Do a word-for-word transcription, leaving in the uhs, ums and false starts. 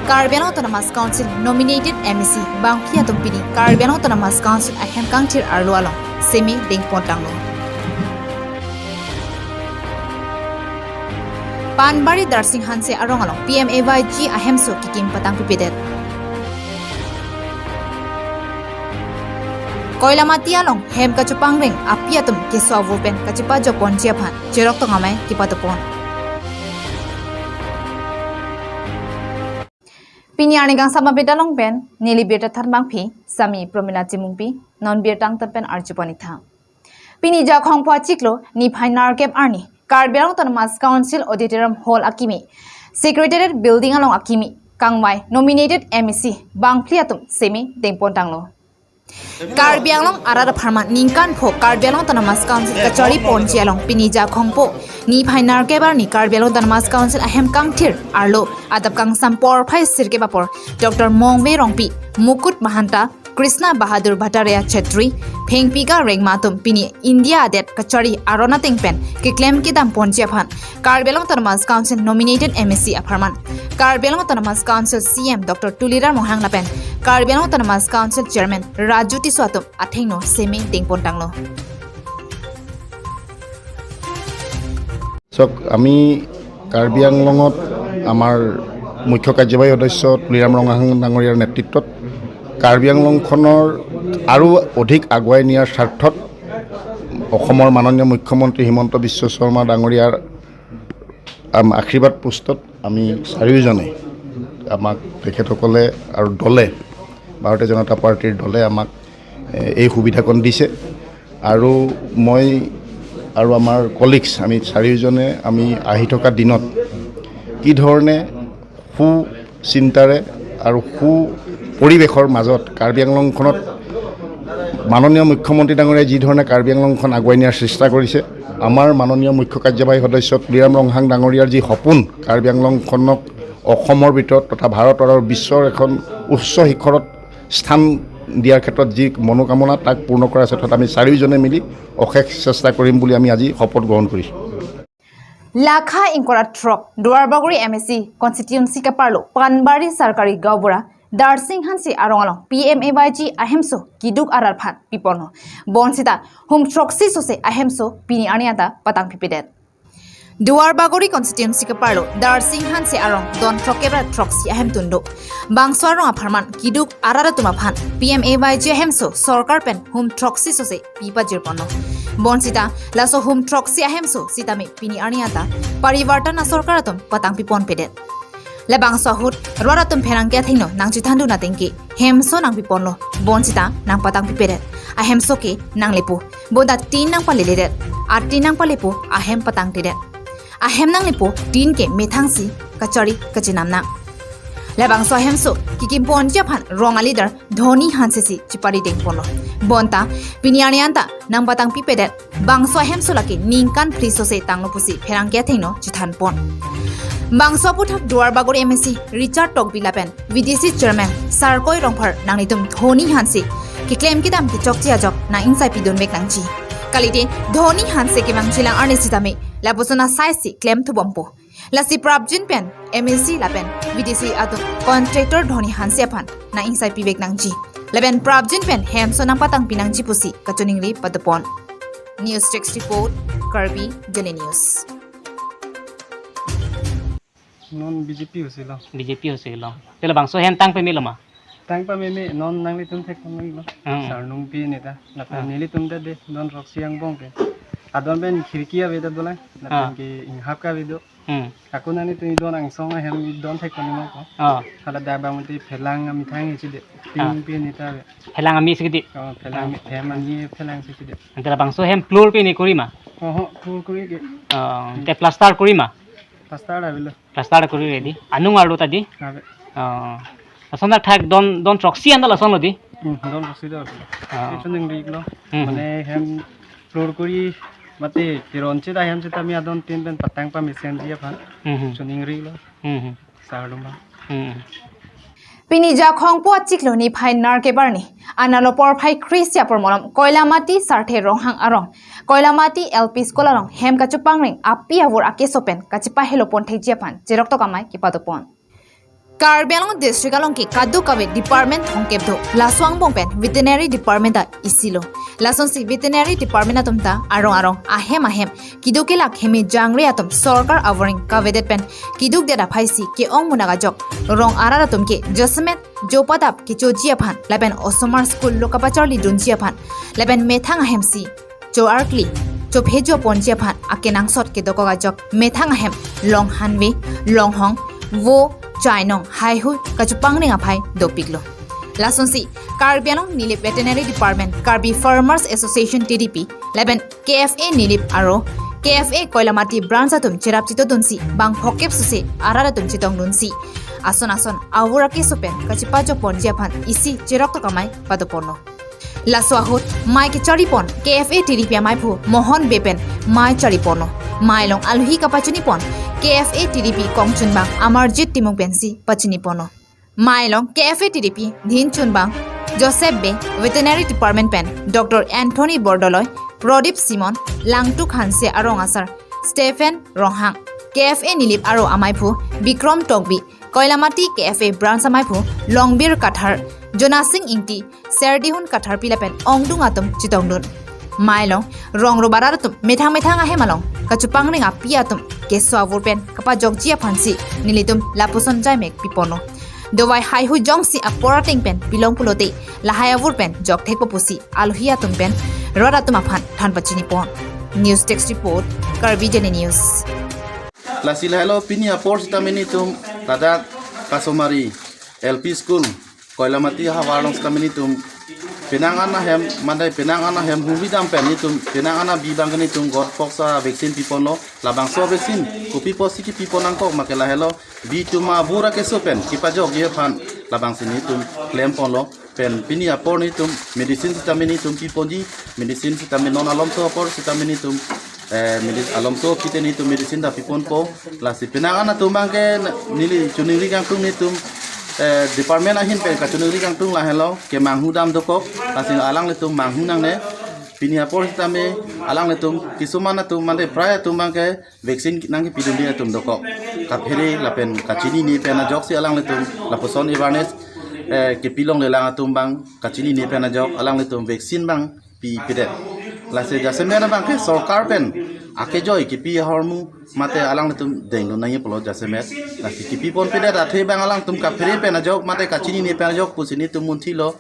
Karbi Anglong Autonomous Council nominated M A C bangphli atum pini Karbi Anglong Autonomous Council ahem kangthir arlo along seme dengpon tanglo. Panbari Darsing Hanse arong along P M A Y G ahemso kikim patang pipedet. Koilamati along hem kachepangreng api atum keso avur pen kachepajokponji aphan cherok tong amei kepatupon. Pini arni kangsam abirta along pen neli birta thanbangpi sami Promina Chimungpi, non birta angtan pen arjupon itha. Pini Jakhong pho achiklo niphai nerkep arni Karbi Anglong Autonomous Council Auditorium Hall akimi, Secretariat Building along akimi kangvai nominated M A C bangphli atum seme dengpon tanglo. Karbi Anglong arat apharman ningkan pho Karbi Anglong Autonomous Council kachariponji along pini Jakhong pho niphai nerkep arni Karbi Anglong Autonomous Council ahem kangthir arlo adap kangsam porphai sirkep apor Doctor Mongve Rongpi, Mukut Mahanta, Krishna Bahadur Bhattaria Chetri, Phengpiga Rengma atum pini India adet kachari aron ateng pen keklem kedamponji aphan Karbi Anglong Autonomous Council nominated M A C apharman Karbi Anglong Autonomous Council C E M Doctor Tuliram Ronghang lapen Karbi Anglong Autonomous Council Chairman Raju Tisso atum athengno seme dengpon tanglo. চাওক, আমি কাৰ্বি আংলঙত আমাৰ মুখ্য কাৰ্যবাহী সদস্য তুলিৰাম ৰংহাং ডাঙৰীয়াৰ নেতৃত্বত কাৰ্বি আংলংখনৰ আৰু অধিক আগুৱাই নিয়াৰ স্বাৰ্থত অসমৰ মাননীয় মুখ্যমন্ত্ৰী হিমন্ত বিশ্ব শৰ্মা ডাঙৰীয়াৰ আম- আশীৰ্বাদ পুষ্টত আমি চাৰিওজনে, আমাক তেখেতসকলে আৰু দলে, ভাৰতীয় জনতা পাৰ্টীৰ দলে আমাক এ, এই সুবিধাকণ দিছে। আৰু মই আৰু আমাৰ কলিগছ, আমি চাৰিওজনে আমি আহি থকা দিনত কি ধৰণে সু চিন্তাৰে আৰু সু পৰিৱেশৰ মাজত কাৰ্বি আংলংখনত মাননীয় মুখ্যমন্ত্ৰী ডাঙৰীয়াই যি ধৰণে কাৰ্বি আংলংখন আগুৱাই নিয়াৰ চেষ্টা কৰিছে, আমাৰ মাননীয় মুখ্য কাৰ্যবাহী সদস্য তুলিৰাম ৰংহাং ডাঙৰীয়াৰ যি সপোন, কাৰ্বি আংলংখনক অসমৰ ভিতৰত তথা ভাৰতৰ আৰু বিশ্বৰ এখন উচ্চ শিখৰত স্থান দিয়াৰ ক্ষেত্ৰত যি মনোকামনা, তাক পূৰ্ণ কৰাৰ ক্ষেত্ৰত আমি চাৰিওজনে মিলি অশেষ চেষ্টা কৰিম বুলি আমি আজি শপত গ্ৰহণ কৰিছোঁ। Lakha ingkoi ra throk Duarbagori M A C constituency kaparlo Panbari Sarkari Gaonbura Darsing Hanse arong along P M A Y G ahemso keduk arat aphan piponlo. Bonsita hum throksi sose ahemso pini arni anta patang pipedet. Duarbagori constituency kaparlo Darsing Hanse arong don throkkep ra throksi ahem tundo. Bangso arong apharman keduk arat atum aphan P M A Y G ahemso sorkar pen hum throksi sose pipajirponlo. Bonsita laso hum throksi ahemso sitame pini arni anta Parivartan asorkar atum patang piponpedet. Labangso ahut rat atum pherangke athengno nangchethandun atengke hemso nangpiponlo, bonsita nangpatang pipedet. Ahemso ke nanglepo, bonta tin nangpaleledet. Atin nangpalepo, ahem patangtedet. Ahem nanglepo tin ke methangsi kachari kachinam nang. Labangso ahemso kikimponji aphan rong a-leader Dhoni Hanse si chipari dengponlo. Bonta pini arni anta nangpatang pipedet. Bangso ahemso lake ningkan phli sose tanglo pusi pherangke athengno chethanpon. Bangso aputhak Duarbagori M A C Richard Tokbi lapen V D C Chairman Sarkoi Rongphar nanglitum Dhoni Hanse keklem kedam kechokche ajok nang-ingsaipidunvek nangji. Kalite Dhoni Hanse kevangjilang arni sitame lapuson asaisi klemthubompo. Lasi prapjin pen M A C lapen V D C atum contractor Dhoni Hanse aphan nang-ingsaipivek nangji. Lapen prapjin pen hemso nangpatangpi nangji pusi kachiningri padopon. News Desk Report, Karbi Daily News. Non B J P husi lo. B J P husi lo. Te labangso hem tang pemelo ma? Tang pameme, non nanglitum thek pameme lo. Hmm. Sarnung pi neta. Lapen, ah, nelitum ta de don throksi angbong ke. Adon pen khirki ave ta dolang. Lapen, ah, ke inghap ka ave do. Hmm. Ako nanglitum don angsong ahem don thek pameme ko. Ah. Hala da bang mati phelang amethang isi de. Ah. Tin pi neta ave. Phelang amethang isi de. Oh, phelang, ah, amethang, hem amethang isi de. Ante labangso hem floor pini kori ma? Oho, floor kori ke. Ah, te plaster kori ma? Plaster avelo. Plaster kori ready. Anung arlo ta di? Ave. Oh. Lason dak thak don, don throksi anta lason lo di? Hmm, don throksi do. Oh. Kachiningri lo. Hmm. Mane hem floor kori mati kiron chita hem chita mi adon tin pen patang pamesenji aphan. Hmm. Chiningri lo. Hmm. Sar lo ma. Hmm. Pini Jakhong pho achiklo niphai nerkep arni, analo porphai kre-isi apor malom Koilamati Sarthe Ronghang arong Koilamati L P School along hem kachepangreng api avur akeso pen kachepahelopon thekji aphan cherok tok amei kepatopon. Karbi Anglong district along ke kadokave department thomkep do, laso angbong pen veterinary department ta isi lo. Lasonsi veterinary department atum ta arong arong ahem ahem keduk kelak heme jangre atum sorkar avoreng kavedet pen keduk det aphaisi ke-ong munak ajok rong arat atum ke jasemet jopadap kechoji aphan lapen osomar school lo kapacharli dunji aphan lapen methang ahemsi cho-arkli chophejo ponji aphan akenangsot kedokok ajok methang ahem long hanve, long hong, vo, chainong, haihui kachepangring aphai dopiklo. Lasonsi Karbi Anglong Nilip Veterinary Department, Karbi Farmers Association T D P lapen K F A Nilip aro K F A Koilamati branch atum cherap chito dunsi bang phokep suse arat atum chetong dunsi ason ason avur akeso pen kachepajok ponji aphan isi cherok tok amei pado ponlo. Laso ahut mei kechari pon K F A T D P ameiphu Mohon Bey pen mei chari ponlo. Mei along alohi kapachini pon K F A T D P kongchunbang Amarjit Timung pensi pachini ponlo. Mei along K F A T D P dhinchunbang Joseph Bey, Veterinary Department pen Doctor Anthony Bordoloi, Pradip Simon, Langtuk Hanse arong asar Stephen Ronghang, K F A Nilip aro ameiphu Bikrom Tokbi, Koilamati K F A branch ameiphu Longbir Kathar, Jonasing Ingti, Serdihun Katharpi lapen ongdung atum chetongdun. Mei along rong robarat atum methang methang ahem along kachepangring api atum keso avur pen kapajokji aphansi nelitum lapuson jaimek piponlo. Dovai haihui jongsi apor ateng pen pilong pulote lahai avur pen jokthekpo pusi alohi atum pen rat atum aphan than pachini pon. News Desk Report, Karbi Jeni News. Lasi lahelo pini apor sitame nelitum ladak Kasomari L P School Koilamati havar along sitame nelitum penang an ahem, mane penang an ahem humri dam pen nelitum penang an abi abang ke nelitum got pox a vaccine piponlo. Labangso vaccine kopi apotsi kepipon nangkok ma ke lahelo bi atum avur akeso pen kepajokji aphan labangsi nelitum klem ponlo. Pen pini apor nelitum medicine sitame nelitum piponji, medicine sitame non alomso apor sitame nelitum eh, medis-, alomso kite nelitum medicine ta piponpo. Lasi penang an atum abang ke neli choningri kangtung nelitum eh, department ahin pen kachoningri kangtung lahelo kemanghu dam dokok. Lasi alanglitum manghu nangne. Pini apor sitame alanglitum kisuman atum mane prai atum abang ke vaccine nangkepidunde atum dokok. Kaphere lapen kachinine pen ajoksi alanglitum lapuson awareness eh, kepilongle lang atum abang kachinine pen ajok alanglitum vaccine abang pipedet. Lasi jasemet abang ke sorkar pen akejoi kepi ahormu mate alanglitum denglo nangji pulo jasemet. Lasi kepiponpedet athe abang alangtum kaphere pen ajok mate kachinine pen ajok pusi nelitum munthilo.